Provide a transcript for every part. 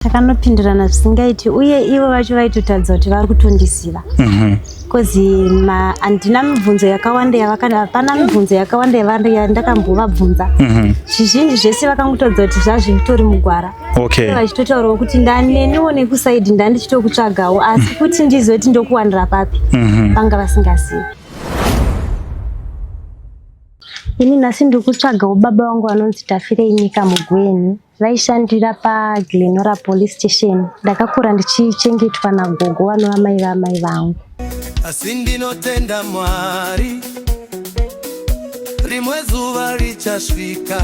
Takanopindirana zvisingaiti uye ivo vacho vaitotadza kuti vari kutondiziva bcause handina mibvunzo yakawanda yavakana hapana mibvunzo yakawanda yandakambovabvunza. Zvizhinji zvese vakangotadza kuti zvazvitori mugwara. Vachitotaurawo kuti ndaneniwo nekusaidi ndandichitokutsvagawo asi kuti ndizoti ndokuwanira papi vanga vasingazivi. Ini nhasi ndiri kutsvagawo baba vangu vanonzi Tafirei Nyika Mugweni. Vaishandira paGlenora Police Station. Ndakakura ndichichengetwa nagogo vanova mai vamai vangu. Asi ndinotenda Mwari, rimwe zuva richasvika,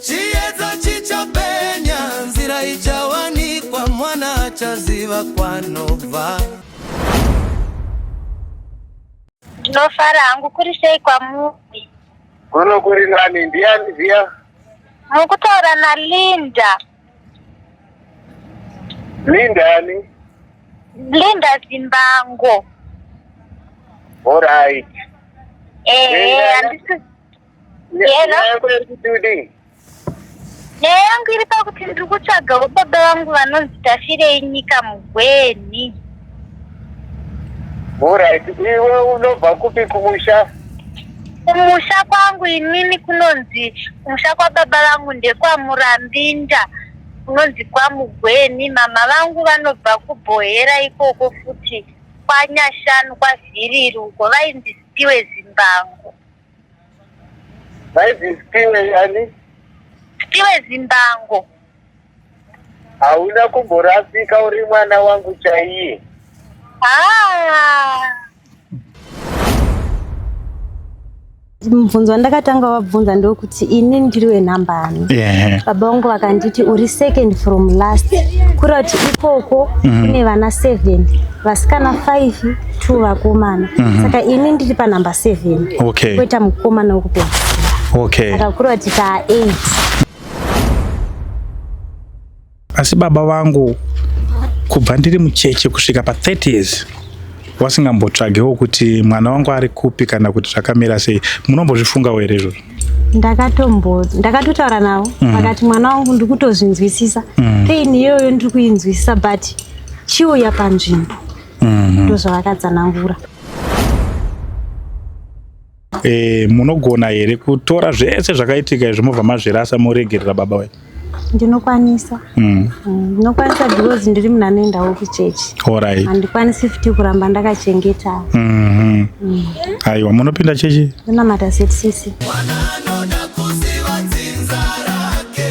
chiedza chichapenya, nzira ichawanikwa, mwana achaziva kwanobva. Ndinofara hangu, kuri sei kwamuri? Kuno kuri nani, ndiani ziya? Mukutaura naLinda. Linda ani? Linda Zimbango. Alright. Ehe, handisi Yena. Yako iri kuti udii? Nyaya yangu iri pakuti ndiri kutsvagawo baba vangu vanonzi Tafirei Nyika Mugweni. Alright, iwe unobva kupi kumusha? Kumusha kwangu inini kunonzi kumusha kwababa vangu ndekwaMurambinda kunonzi kwaMugweni. Mama vangu vanobva kuBhohera ikoko futi kwaNyashanu kwaVhiriri uko vainzi Sipiwe Zimbango. Vainzi Sipiwe ani? Sipiwe Zimbango. Hauna kumborasika, uri mwana wangu chaiye. Ah. Mubvunzo wandakatanga wabvunza ndokuti ini ndiri wenhamba ani. Baba vangu vakanditi uri second from last, kureva kuti ikoko kune vana 7, vasikana 5, 2 vakomana. Saka ini ndiri panhamba 7. Koita mukomana wekupedzisira. Saka kureva kuti taa 8. Asi baba vangu kubva ndiri mucheche kusvika pa 30 years wasingambotsvagewo kuti mwana wangu ari kupi kana kuti zvakamira sei. Munombozvifungawo here izvozvo? Ndakatotaura navo vakati mwana wangu ndiri kutozvinzwisisa. Pain iyoyo ndiri kuinzwisisa, but chiuya panzvimbo. Ndozvavakatsanangura. Munogona here kutora zvese zvakaitika izvi mobva mazvirasa moregerera baba wenyu? Ndinokwanisa. Ndinokwanisa because ndiri munhu anoendawo kuchechi. Handikwanisi futi kuramba ndakachengeta. Aiwa, munopinda chechi? Ndinamata ZCC. Mwana anoda kuziva dzinza rake,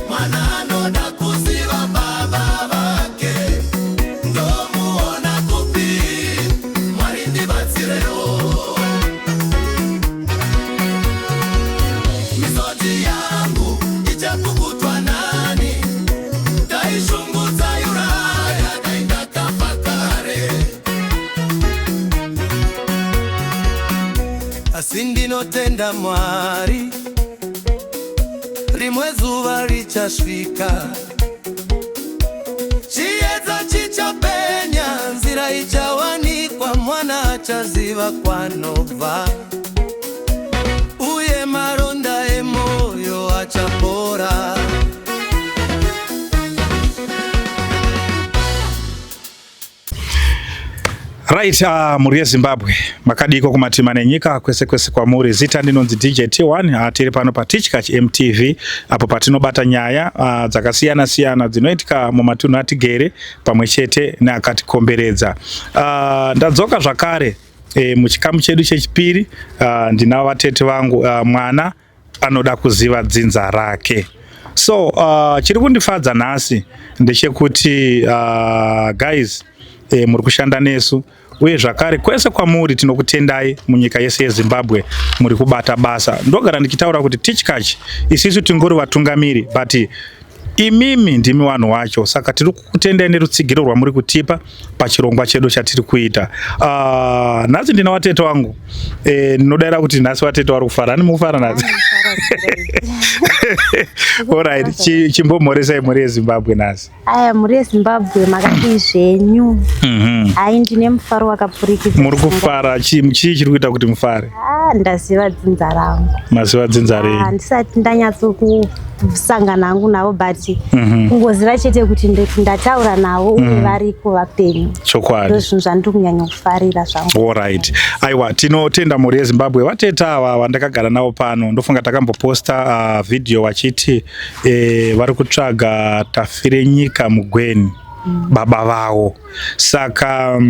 mwana anoda kuziva baba vake, ndomuona kupi? Mwari ndibatsirewo. Misodzi yangu ichapukutwa nani? Taishungudza Uriah, dai ndakafa kare. Asi ndinotenda Mwari, rimwe zuva richasvika, chiedza chichapenya, nzira ichawanikwa, mwana achaziva kwanobva, uye maronda emoyo achapora. Right, mhuri yeZimbabwe, makadiko kumatima nenyika kwese kwese kwamuri. Zita ndinonzi DJ T1. Tiri pano paTichkach MTV apo patinobata nyaya dzakasiyana siyana dzinoitika mumatunhu atigere pamwe chete neakatikomberedza. Ndadzoka zvakare muchikamu chedu chechipiri. Ndinavo vatete vangu, mwana anoda kuziva dzinza rake. So chiri kundifadza nhasi ndechekuti guys, muri kushanda nesu uye zvakare kwese kwamuri tinokutendai munyika yese yeZimbabwe muri kubata basa. Ndogara ndichitaura kuti Tichkach isisu tingori vatungamiri, but imimi ndimi vanhu wacho, saka tiri kukutendai nerutsigiro rwamuri kutipa pachirongwa chedu chatiri kuita. Nhasi ndina watete wangu. Ndinodaira kuti nhasi watete wari kufara. Ani mukufara nhasi? Alright, chimbomhoresai mhuri yeZimbabwe nhasi. Aya, mhuri yeZimbabwe, makadii zvenyu? Hai, ndine mufaro wakapfurikidza. Muri kufara, chii chiri kuita kuti mufare? Ah, ndaziva dzinza rangu. Maziva dzinza renyu? Handisati ndanyatsoku kusangana hangu navo but kungoziva chete kuti ndataura navo uye variko vapenyu. Chokwadi. Ndo zvinhu zvandiri kunyanya kufarira zvangu. Alright. Aiwa, tinotenda mhuri yeZimbabwe. Vatete ava vandakagara navo pano, ndofunga takamboposta video vachiti vari kutsvaga Tafirenyika Mugweni, baba vavo. Saka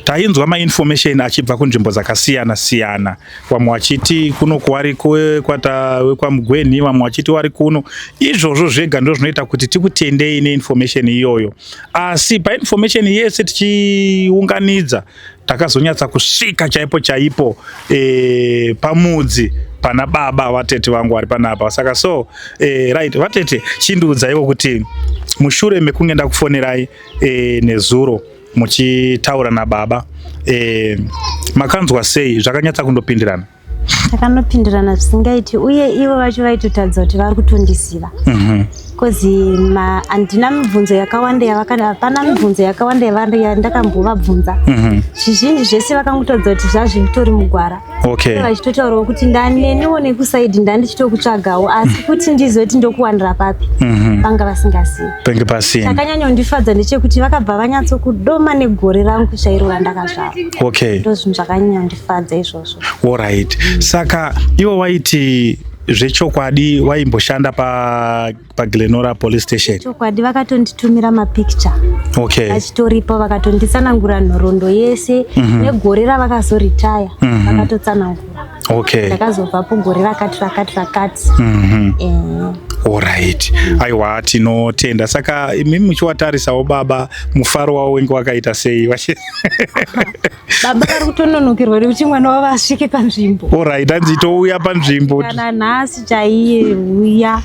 tainzwa mainformation achibva kunzvimbo dzakasiyana siyana, vamwe vachiti kuno kuwariko wekwaMugweni, vamwe vachiti wari kuno. Izvozvo zvega ndo zvinoita kuti tikutendei neinformation iyoyo. Asi painformation yese tichiunganidza, takazonyatsa kusvika chaipo chaipo pamudzi pana baba vatete vangu vari panapa. Saka so right, vatete, chindiudzaiwo kuti mushure mekunge ndakufonerai nezuro muchitaura nababa, makanzwa sei? Zvakanyatsa kundopindirana? Takanopindirana zvisingaiti, uye ivo vacho vaitotaridza kuti vari kutondiziva, because handina mibvunzo yakawanda hapana mibvunzo yakawanda yandakambovabvunza. Zvizhinji zvese vakangotaridza kuti zvazvitori mugwara. Vachitotaurawo kuti ndaneniwo nekuside ndandichitokutsvagawo, asi kuti ndizoti ndokuwanira papi, vanga vasingazivi. Penge pasina. Chakanyanya kundifadza ndechekuti vakabva vanyatsokudoma negore rangu chairo randakazvarwa. Ndo zvinhu zvakanyanya kundifadza izvozvo. Alright. Saka ivo waiti zvechokwadi waimboshanda paGlenora police station? Chokwadi, vakatonditumira mapicture vachitoripo, vakatonditsanangura nhoroondo yese negore ravakazoritaya, vakatotsanangura. Ndakazobvapo gore rakati rakati rakati. Alright. Aiwa, tinotenda. Saka imimi muchiwatarisawo baba, mufaro wavo wenge wakaita sei? Baba vari kutononokerwa nekuti mwana wavo asvike panzvimbo. Alright, hanzi touya panzvimbo. Kana nhasi chaiye uya.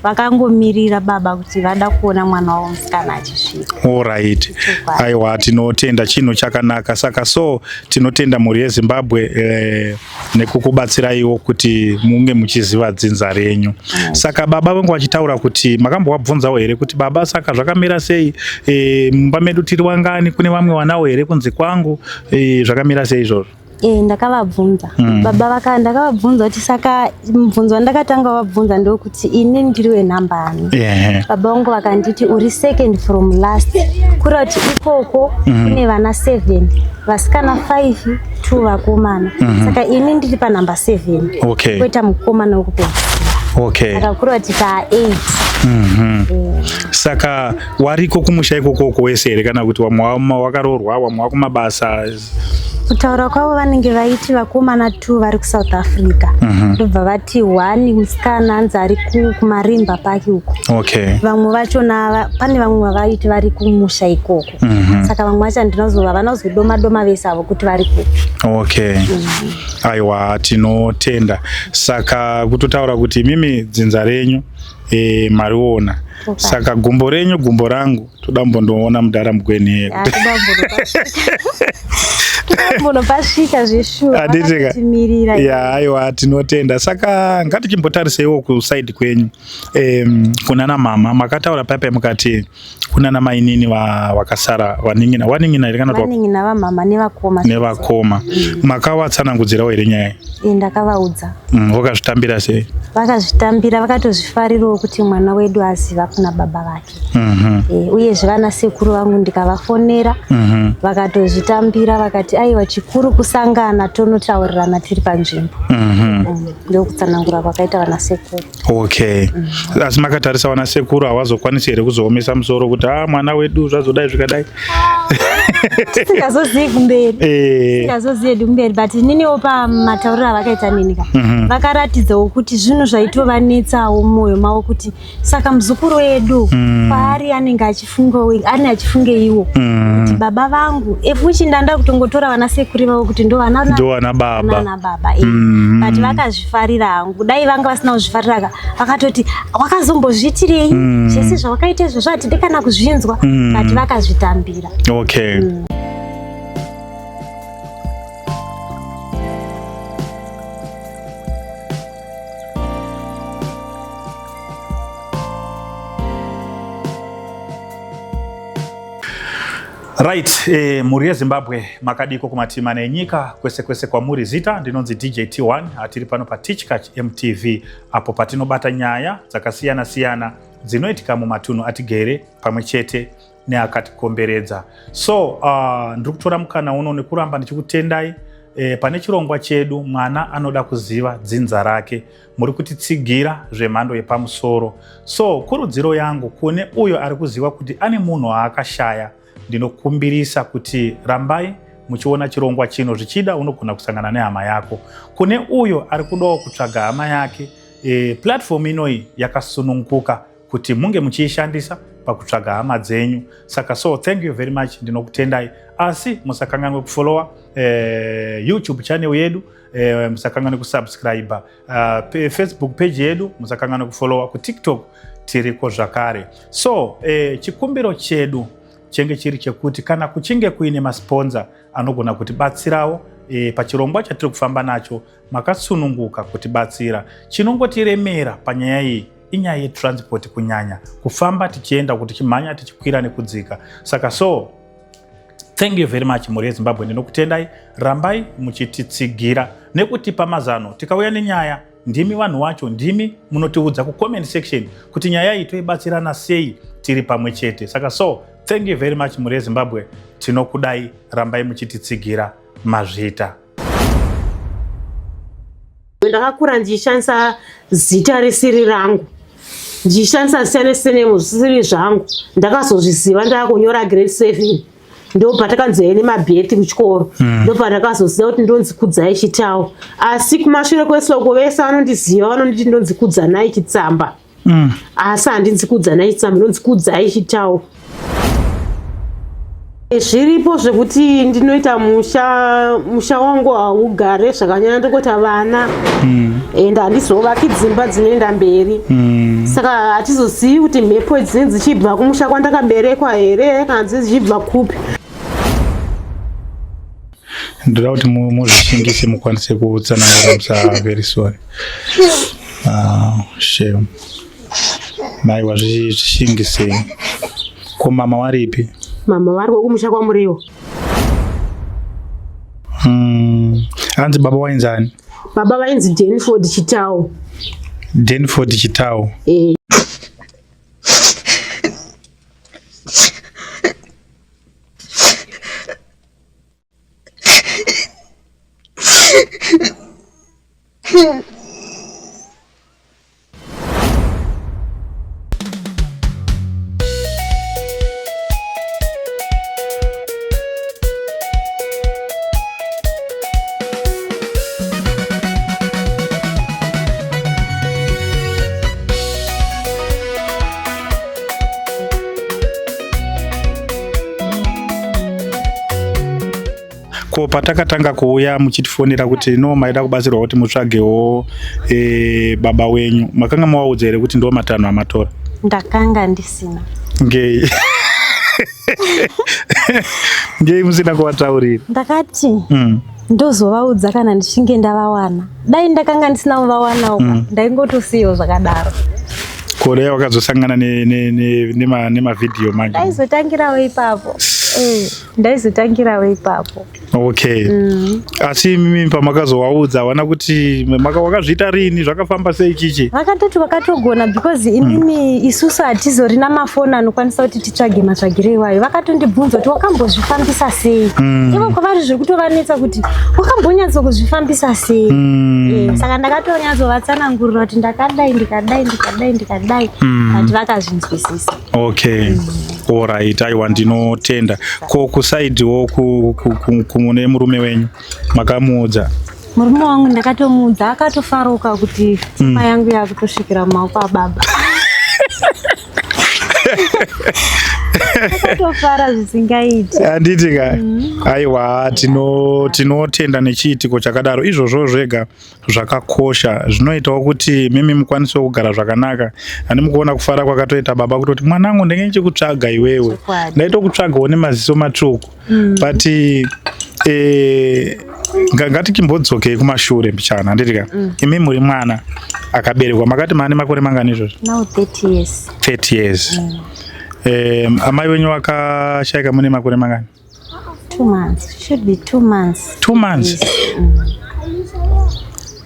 Vakangomirira baba kuti vada kuona mwana wavo musikana achisvika. Alright. Aiwa, tinotenda, chinhu chakanaka. Saka so tinotenda mhuri yeZimbabwe nekukubatsiraiwo kuti munge muchiziva dzinza renyu. Saka baba vangu vachitaura kuti makambovabvunzawo here kuti baba, saka zvakamira sei, mumba medu tiri wangani, kune vamwe vanawo here kunze kwangu, zvakamira sei izvozvo? Ndakavabvunza. Baba ndakavabvunza kuti, saka mubvunzo wandakatanga vabvunza ndewekuti ini ndiri wenhamba ani? Baba vangu vakanditi uri second from last, kureva kuti ikoko kune vana 7, vasikana 5, 2 vakomana. Saka ini ndiri panhamba 7, koita mukomana wekupedzisira. Saka kureva kuti pa8. Saka wariko kumusha ikokoko wese here, kana kuti vamwe wakaroorwa, vamwe wakumabasa? Kutaura kwavo vanenge vaiti vakomana 2 vari kuSouth Africa, ndobva vati one musikana anzi ari kumarimba paki uko. Vamwe vachona pane vamwe vavaiti vari kumusha ikoko. Saka vamwe vacho handinozova vanozodoma doma vese avo kuti vari kupi. Okay. Aiwa, tinotenda. Saka kutotaura kuti imimi dzinza renyu mariona. Saka gumbo renyu gumbo rangu, toda kumbondoona mudhara Mugweni. Ya, toda kumbonopasvika zveshuwa. Handitika. Vakatimirira. Ya, aiwa, tinotenda. Saka ngatichimbotariseiwo kuside kwenyu, kunana mama. Makataura paipai mukati kunana mainini vakasara, vanin'ina, wanin'ina here kana kuti Vanin'ina vamama nevakoma. Nevakoma. Makawatsanangudzirawo here nyaya iyi? Ndakavaudza. Vakazvitambira sei? Vakazvitambira, vakatozvifarirawo kuti mwana wedu aziva kuna baba vake. Uyezve vana sekuru vangu ndikavafonera, vakatozvitambira, vakati aiwa, chikuru kusangana tonotaurirana tiri panzvimbo. Ndokutsanangura kwakaita vana sekuru. Okay. Asi makatarisa vana sekuru havazokwanisi here kuzoomesa musoro kuti a mwana wedu zvazodai zvikadai? Tisingazozivi kumberi. Tisingazozivi hedu kumberi, but ininiwo pamatauriro avakaita neni ka, vakaratidzawo kuti zvinhu zvaitovanetsawo mumwoyo mavo kuti saka muzukuru wedu kwaari anenge achifungawo, ane achifungeiwo kuti baba vangu, efuchi ndanda kutongotora vana sekuru vavo kuti ndo vana Ndo vana baba. Vana baba. But vakazvifarira hangu. Dai vanga vasina kuzvifarira ka, vakatoti wakazombozviitirei zvese zvawakaita izvozvo, hatidi kana kuzvinzwa. But vakazvitambira. Okay. Right, mhuri yeZimbabwe, makadiko kumatima nenyika kwese kwese kwamuri. Zita ndinonzi DJ T1, hatiri pano paTichkach MTV apo patinobata nyaya dzakasiyana siyana dzinoitika mumatunhu atigere pamwe chete neakatikomberedza. So ndiri kutora mukana uno nekuramba ndichikutendai pane chirongwa chedu Mwana Anoda Kuziva Dzinza Rake. Muri kutitsigira zvemhando yepamusoro. So kurudziro yangu kune uyo ari kuziva kuti ane munhu waakashaya, ndinokumbirisa kuti rambai muchiona chirongwa chino. Zvichida unogona kusangana nehama yako. Kune uyo ari kudawo kutsvaga hama yake, platform inoyi yakasununguka kuti munge muchiishandisa pakutsvaga hama dzenyu. Saka so thank you very much, ndinokutendai. Asi musakanganwe kufollowa YouTube channel yedu, musakanganwe kusubscribe Facebook page yedu, musakanganwe kufollowa kuTikTok, tiriko zvakare. So chikumbiro chedu chenge chiri chekuti kana kuchinge kuine masponsor anogona kutibatsirawo pachirongwa chatiri kufamba nacho, makasununguka kutibatsira. Chinongotiremera panyaya iyi inyaya yetransport, kunyanya kufamba tichienda, kuti tichimhanya, tichikwira nekudzika. Saka so thank you very much, mhuri yeZimbabwe, ndinokutendai. Rambai muchititsigira nekutipa mazano. Tikauya nenyaya, ndimi vanhu vacho, ndimi munotiudza kucomment section kuti nyaya iyi toibatsirana sei tiri pamwe chete. Saka so thank you very much, mhuri yeZimbabwe, tinokudai. Rambai muchititsigira. Mazvita. Ndakakura ndichishandisa zita risiri rangu, ndichishandisa zita nesurname zvisiri zvangu. Ndakazozviziva ndaakunyora grade 7, ndo patakanzi nemabirth kuchikoro, ndo pandakazoziva kuti ndonzi Kudzai Chitau. Asi kumashure kwesoko vese vanondiziva vanonditi ndonzi Kudzanai Chitsamba. Asi handinzi Kudzanai Chitsamba, ndonzi Kudzai Chitau. Zviripo zvekuti ndinoita musha, musha wangu haugare zvakanyanya, ndokota vana and handizovaki dzimba dzinoenda mberi. Saka hatizozivi kuti mhepo dzinenge dzichibva kumusha kwandakaberekwa here kana dzinenge dzichibva kupi. Ndoda kuti muzvishingise mukwanise kutsanangura. Musa, very sorry. Ah, shame. Maiwa, zvishingisei. Ko mama waripi? Mama vari kumusha kwaMuriwo. Hanzi baba wainzani? Baba vainzi Denford Chitau. Denford Chitau. Eh. Ko patakatanga kuuya muchitifonera kuti no, maida kubatsirwa kuti mutsvagewo baba wenyu, makanga mawaudza here kuti ndo matanho amatora? Ndakanga ndisina. Ngei ngei musina kuvataurira? Ndakati ndozovaudza kana ndichinge ndavawana. Dai ndakanga ndisina kuvawanawo, ndaingotosiyawo zvakadaro. Korea wakazosangana nemavhidhiyo manje? Ndaizotangirawo ipapo. Ndaizotangirawo ipapo. Okay. Asi imimi pamakazovaudza, hawana kuti wakazviita rini, zvakafamba sei, chichi? Vakatoti vakatogona, because inini, isusu hatizorina mafoni anokwanisa kuti titsvage matsvagiro iwayo. Vakatondibvunza kuti wakambozvifambisa sei. Ivo kwavari zviri kutovanetsa kuti wakambonyatso kuzvifambisa sei. Saka ndakatonyatsovatsanangurira kuti ndakadai, ndikadai, ndikadai, ndikadai, but vakazvinzwisisa. Okay, alright. Aiwa, ndinotenda. Ko kusaidiwo kune murume wenyu makamuudza? Murume wangu ndakatomuudza, akatofaruka kuti pfuma yangu yakutosvikira mumaoko ababa. Akatofara zvisingaiti. Handiti ka? Aiwa, tinotenda nechiitiko chakadaro. Izvozvo zvega zvakakosha, zvinoitawo kuti mimi mukwanisewo kugara zvakanaka. Handi mukuona kufara kwakatoita baba kutoti mwanangu, ndenge ndichikutsvaga iwewe. Ndaitokutsvagawo nemaziso matsvuku. But ngatikimbodzokei kumashure mbichana, handiti ka? Imi muri mwana akaberekwa, makati maane makore mangani izvozvo? Now 30 years. 30 years. Amai wenyu vakashaika mune makore mangani? 2 months, should be 2 months. 2 months? Yes.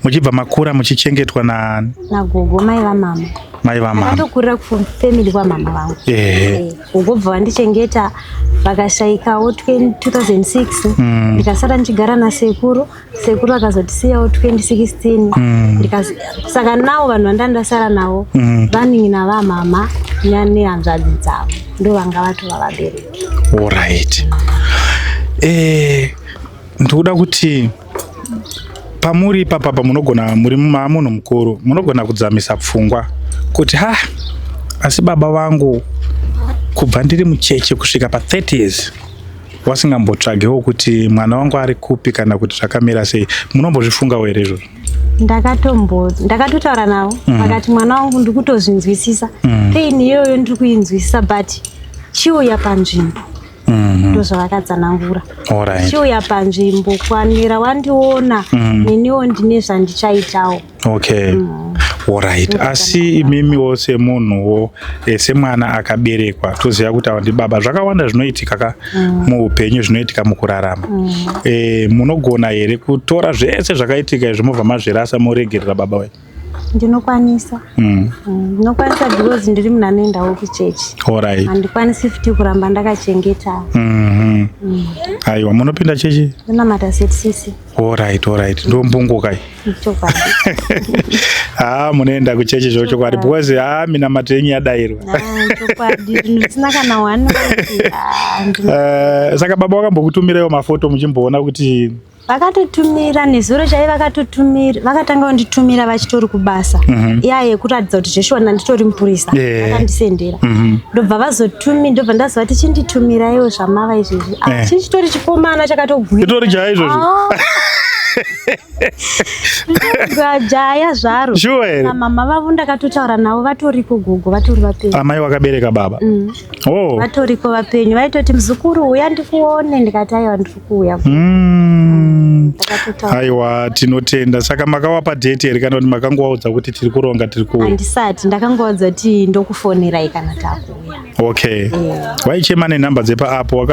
Muchibva makura muchichengetwa naani? Nagogo, mai vamama. Mai vamama. Ndakatokurira kufamily kwamama vangu. Gogo bva vandichengeta, vakashaikawo 2006. Ndikasara ndichigara nasekuru. Sekuru vakazotisiyawo 2016. Saka nawo vanhu vandanga ndasara navo, vanin'ina vamama nehanzvadzi dzavo, ndo vanga vatova vabereki. Alright. Ndikuda kuti pamuri ipapapa munogona muri munhu mukuru, munogona kudzamisa pfungwa kuti ha, asi baba vangu kubva ndiri mucheche kusvika pa30 years wasingambotsvagewo kuti mwana wangu ari kupi kana kuti zvakamira sei. Munombozvifungawo here izvozvo? Ndakatotaura navo, vakati, "Mwana wangu, ndiri kutozvinzwisisa. Pain iyoyo ndiri kuinzwisisa, but chiuya panzvimbo." Ndozvavakatsanangura. "Chiuya panzvimbo, kwanira wandiona, neniwo ndine zvandichaitawo." Okay, alright. Asi imimiwo semunhuwo, semwana akaberekwa, toziva kuti ava ndibaba, zvakawanda zvinoitika ka muupenyu, zvinoitika mukurarama. Munogona here kutora zvese zvakaitika izvi mobva mazvirasa, moregerera baba wenyu? Ndinokwanisa. Ndinokwanisa because ndiri munhu anoendawo kuchechi. Handikwanisi futi kuramba ndakachengeta. Aiwa, munopinda chechi? Ndinamata ZCC. Alright, ndombungukai. Chokwadi. Ha, munoenda kuchechi zvochokwadi, because ha, minamato yenyu yadayirwa. Ah, chokwadi, zvinhu zvisina kana one week. Ah, Saka baba vakambokutumiraiwo mafoto muchimboona kuti? Vakatotumira nezuro chai, vakatotumira, vakatanga kunditumira vachitori kubasa, iya yekuratidza kuti zveshuwa ndanditori mupurisa. Vakandisendera, ndobva vazotumi, ndobva ndazovati, "Chinditumiraiwo zvamava izvezvi." Ah, chichitori chikomana chakatogwinya. Itori jaya izvozvo? Ah. Jaya zvaro. Sure here? Namama vavo ndakatotaura navo, vatoriko gogo, vatori vapenyu. Amai wakabereka baba? Oh. Vatoriko vapenyu. Vaitoti, "Muzukuru, uya ndikuone." Ndikati, "Aiwa, ndiri kuuya." Ndakatotaura. Aiwa, tinotenda. Saka makawapa date here kana kuti makangovaudza kuti tiri kuronga, tiri kuuya? Handisati, ndakangoudza kuti ndokufonerai kana takuuya. Okay, waichema nenhamba dzepaapo oh,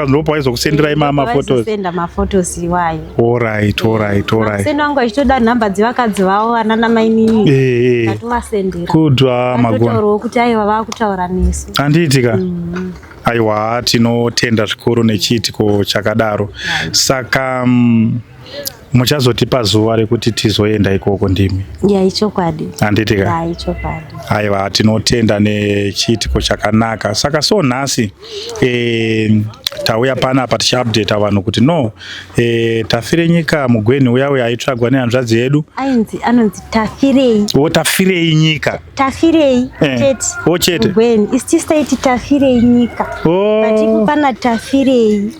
ndopa waizokusenderai maphotos? Vaizosenda maphotos iwayo. Alright. Senda vangu vachitoda nhamba dzevakadzi vavo, vana namainini. Ndatovasendera. Kudwa magona. Vatotaurawo kuti aiwa, vakutaura nesu. Handiitika. Aiwa, tinotenda zvikuru nechiitiko chakadaro. Saka muchazotipa zuva rekuti tizoenda ikoko ndimi? Ya, ichokwadi. Handitika? Ya, ichokwadi. Aiwa, tinotenda nechiitiko chakanaka. Saka so nhasi tauya panapa tichiupdata vanhu kuti no, Tafire Nyika Mugweni uya uya aitsvagwa nehanzvadzi yedu. Ainzi, anonzi Tafirei. Wo, Tafirei Nyika. Tafirei. Chete. Wo, chete. Mugweni. Isi tisaiti Tafirei Nyika. But ipo pana Tafirei.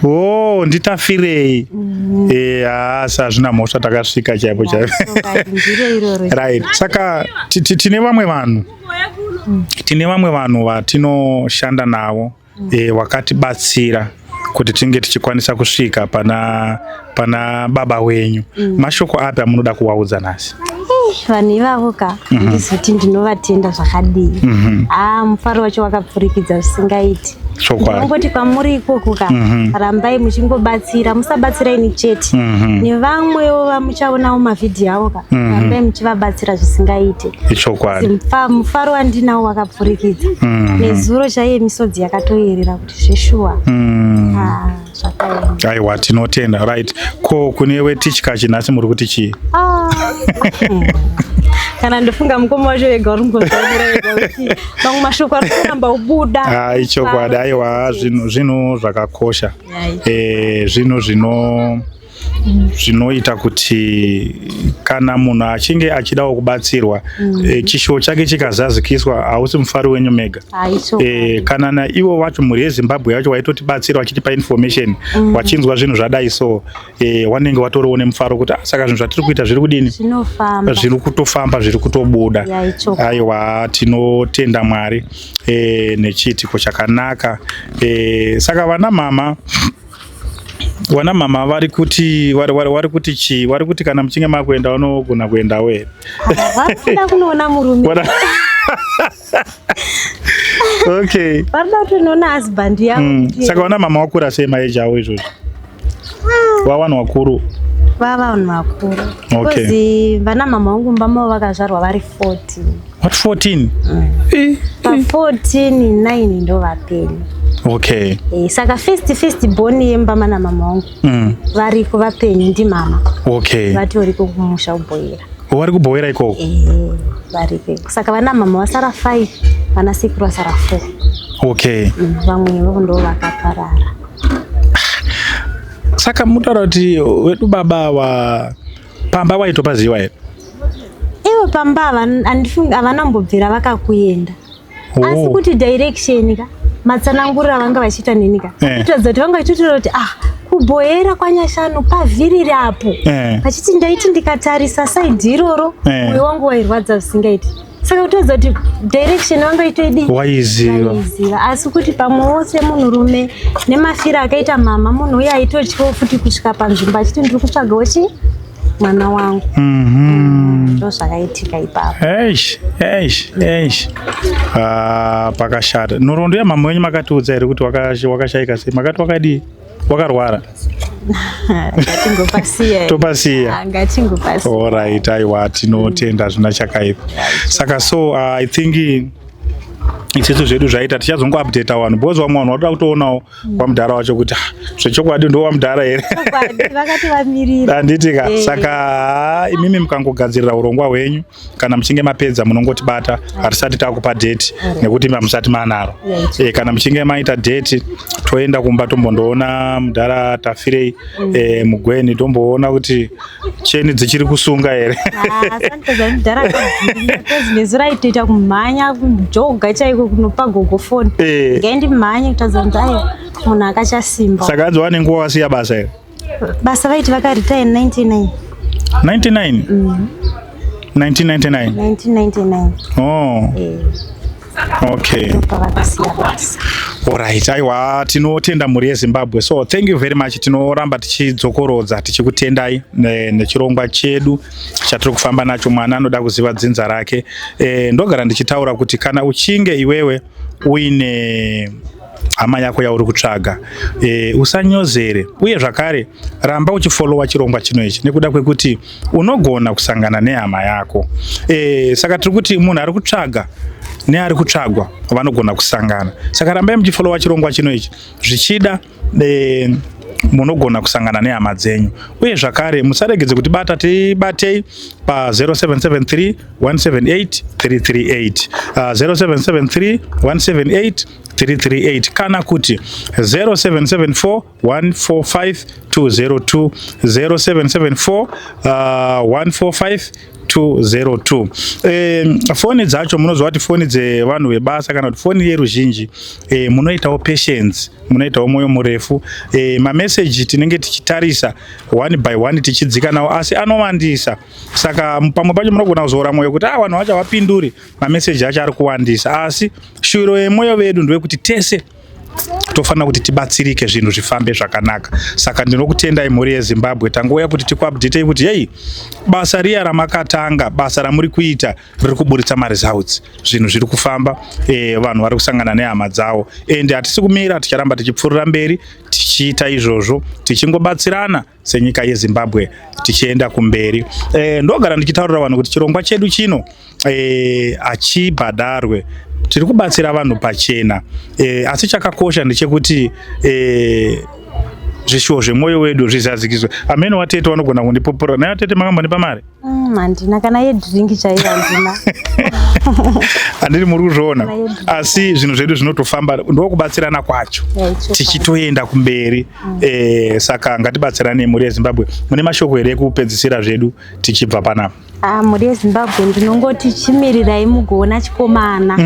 Oh, ndiTafirei. Asi hazvina mhosva, takasvika chaipo chaipo. Chokwadi, ndiro iroro. Right, saka tine vamwe vanhu vatinoshanda navo, wakatibatsira kuti tinge tichikwanisa kusvika pana baba wenyu. Mashoko api amunoda kuvaudza nhasi? Vanhu ivavo ka, handizoti ndinovatenda zvakadii. Haa, mufaro wacho wakapfurikidza zvisingaiti. Ndinongoti kwamuri ikoko ka, rambai muchingobatsira, musabatsira ini chete, nevamwewo vamuchaonawo mavhidhiyo avo ka, rambai muchivabatsira zvisingaiti. Mufaro wandinawo wakapfurikidza. Nezuro chaiye misodzi yakatoyerera kuti zveshuwa. Ah, zvakaoma. Aiwa, tinotenda. Right, ko kune weTichkachi nhasi muri kuti chii? Ah. Kana ndofunga mukoma wacho wega uri kungotaura wega kuti mamwe mashoko ari kuramba kubuda. Ai, chokwadi. Aiwa, zvinhu zvakakosha. Zvinhu zvinoita kuti kana munhu achinge achidawo kubatsirwa, chishuwo chake chikazazikiswa, hausi mufaro wenyu mega. Kana naivo vacho, mhuri yeZimbabwe yacho waitotibatsira vachitipa information, wachinzwa zvinhu zvadai so, wanenge watoriwo nemufaro kuti, "Ah, saka zvinhu zvatiri kuita zviri kudini?" Zvinofamba. Zviri kutofamba, zviri kutobuda. Ya, ichokwadi. Aiwa, tinotenda Mwari nechiitiko chakanaka. Saka vana mama vari kuti chii? Vari kuti kana muchinge makuenda, vanogona kuendawo here? Vari kuda kunoona murume. Okay. Varikuda kutonoona husband yavo. Saka vana mama wakura sei maage avo izvozvo? Vavanhu vakuru. Vava vanhu vakuru. Okay. Because vana mama vangu mumba mavo vakazvarwa vari 14. What, 14? Eh, Pa 14, 9 ndo vapenyu. Saka first born yemba mana mama vangu variko vapenyu, ndimama. Vatoriko kumusha kuBhoera. Vari kuBhoera ikoko? Eh, variko. Saka vana mama vasara 5, vana sekuru vasara 4. Vamwe vovo ndo vakaparara. Saka mutaura kuti wedu baba wa pamba waitopaziva here? Ivo pamba havana kumbobvira vakakuenda, asi kuti direction ka, matsananguriro avanga vachiita neni ka, kuratidza kuti vanga vachitotaura kuti, ah, kuBhoera kwaNyashanu pavhiriri apo. Vachiti ndaiti ndikatarisa side iroro, mwoyo wangu wairwadza zvisingaiti. Saka kutaridza kuti direction vanga itoidi. Waiziva. Vaiziva, asi kuti pamwe wose munhurume nemafiro akaita mama, munhu uye aitotyawo futi kusvika panzvimbo achiti ndiri kutsvagawo chi mwana wangu. Ndo zvakaitika ipapo. Eish, eish, eish. Ah, pakashata. Nhoroondo yamama wenyu makatiudza here kuti wakashayika sei? Makati wakadii? Wakarwara? Ngatingopasiya. Topasiya. Ah, ngatingopasiya. Alright, aiwa, tinotenda, zvina chakaipa. Saka so I think isusu zvedu zvaita, tichazongoupdata vanhu because vamwe vanhu varoda kutoonawo wamudhara wacho kuti, ah, zvechokwadi ndo wamudhara here? Chokwadi, vakati vamirira. Handiti ka? Eh. Saka imimi mukangogadzirira urongwa hwenyu, kana muchinge mapedza munongotibata. Hatisati takupa date nekuti hamusati manaro. Kana muchinge maita date, toenda kumba tombondoona mudhara Tafirei Mugweni, tomboona kuti cheni dzichiri kusunga here. Sanipedza mudhara akabvuma, cause nezuro aitoita kumhanya, kujoga chaiko kunopa gogo foni. Ngaindimhanye kutaridza kuti aiwa, munhu akachasimba. Saka hanzi wane nguva wasiya basa here? Basa vaiti vakaretire 99. 99? 1999? 1999. Oh. Okay. Pavakasiya basa. Alright, aiwa, tinotenda mhuri yeZimbabwe. So thank you very much. Tinoramba tichidzokorodza tichikutendai nechirongwa chedu chatiri kufamba nacho, Mwana Anoda Kuziva Dzinza Rake. Ndogara ndichitaura kuti kana uchinge iwewe uine hama yako yauri kutsvaga, usanyozere, uye zvakare ramba uchifollowa chirongwa chino ichi nekuda kwekuti unogona kusangana nehama yako. Saka tiri kuti munhu ari kutsvaga neari kutsvagwa vanogona kusangana. Saka rambai muchifollowa chirongwa chino ichi, zvichida munogona kusangana nehama dzenyu. Uye zvakare musaregedze kutibata, tibatei pa 0773 178 338, 0773 178 338, kana kuti 0774 145 202, 0774 145 202. Foni dzacho munoziva kuti foni dzevanhu vebasa kana kuti foni yeruzhinji, munoitawo patience, munoitawo mwoyo murefu. Mameseji tinenge tichitarisa one by one tichidzika nawo, asi anowandisa. Saka pamwe pacho munogona kuzora mwoyo kuti, ah, vanhu vacho havapinduri, mameseji acho ari kuwandisa, asi shuviro yemwoyo vedu ndewekuti tese tofanira kuti tibatsirike, zvinhu zvifambe zvakanaka. Saka ndinokutendai, mhuri yeZimbabwe. Tangouya kuti tikuupdatei kuti hei, basa riya ramakatanga, basa ramuri kuita riri kuburitsa maresults, zvinhu zviri kufamba, vanhu vari kusangana nehama dzavo, and hatisi kumira, ticharamba tichipfuurira mberi tichiita izvozvo, tichingobatsirana senyika yeZimbabwe tichienda kumberi. Ndogara ndichitaurira vanhu kuti chirongwa chedu chino hachibhadharwe, tiri kubatsira vanhu pachena, asi chakakosha ndechekuti zvishuwo zvemwoyo wedu zvizadzikiswe. Amene watete vanogona kundipupura naye. Atete, makambonipa mari? Handina kana yedrink chaiyo, handina. Handiri muri kuzviona? Kana yedrink. Asi zvinhu zvedu zvinotofamba, ndokubatsirana kwacho. Chokwadi. Tichitoenda kumberi. Saka ngatibatsirane, mhuri yeZimbabwe. Mune mashoko here ekupedzisira zvedu tichibva panapa? Ah, mhuri yeZimbabwe, ndinongoti chimirirai mugoona chikomana.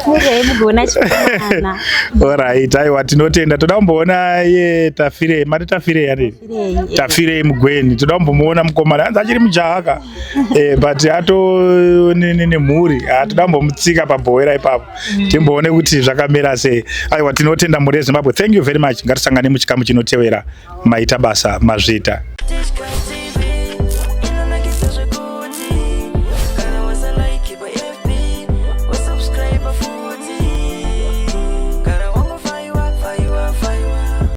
Mirirai mugoona chikomana. Alright, aiwa, tinotenda. Toda kumboona ye Tafirei, mati Tafirei yani? Tafirei, eh. Tafirei Mugweni, toda kumbomuona mukomana. Hanzi achiri mujaha ka, but ato nemhuri. Ah, toda kumbomutsika paBhoera ipapo, timboone kuti zvakamira sei. Aiwa, tinotenda, mhuri yeZimbabwe. Thank you very much. Ngatisangane muchikamu chinotevera. Maita basa, mazvita. Tichkach.